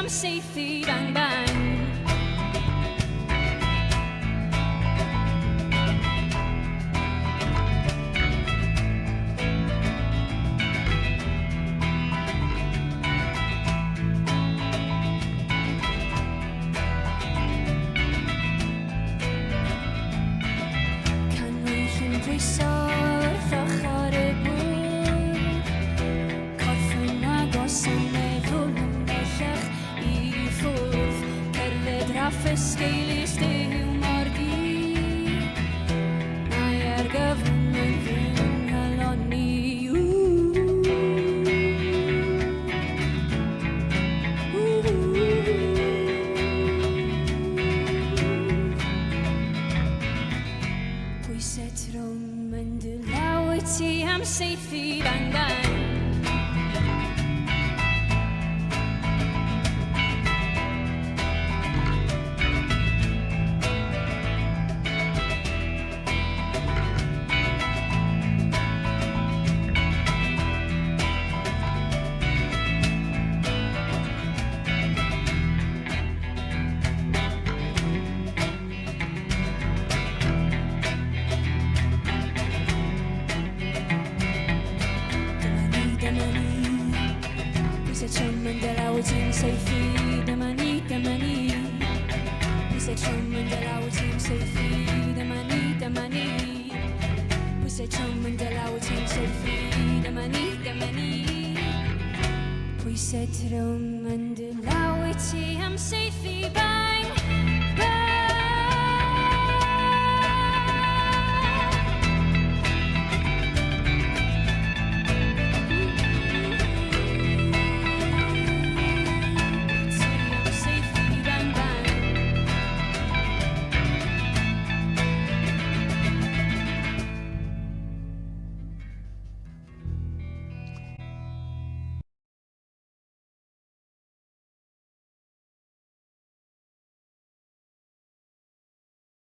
am saethu bang bang. Canwyll yn pwyso wrth ochr y bwrdd, corff yn agos a meddwl yn bellach i ffwrdd. Cerdded raff esgeulus dy hiwmor di, mae argyfwng yn fy nghalon i. Pwysau trwm yn dy law wyt ti am saethu bang bang. Dyma ni, dyma ni. Pwysau trwm yn dy law wyt ti'n saethu. Dyma ni, dyma ni. Pwysau trwm yn dy law wyt ti'n saethu. Dyma ni, dyma ni. Pwysau trwm yn dy law wyt ti'n saethu. Dyma ni, dyma ni. Pwysau trwm yn dy law wyt ti am saethu. Bang!